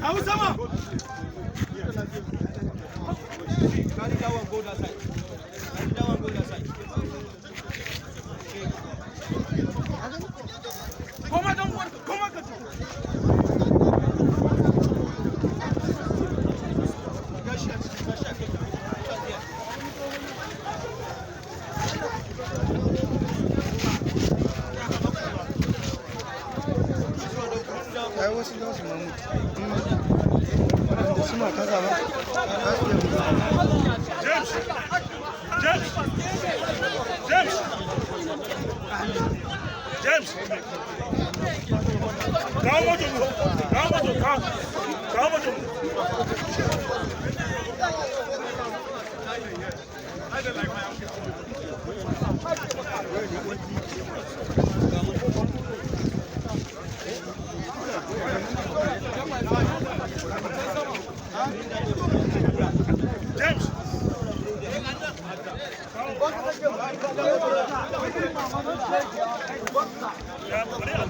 Hau sama! Carry that one go that side. Carry that one go that side. Koma dan uwarka, koma ka ci. Gashi a ciki, gashi a kai. Ai wasu za su ma mutu waɗanda suna kasa ba za su iya mutu. James! James! James! James! Kawo moto mu! Kawo moto, kawo! Kawo moto mu! James! Ya, bari a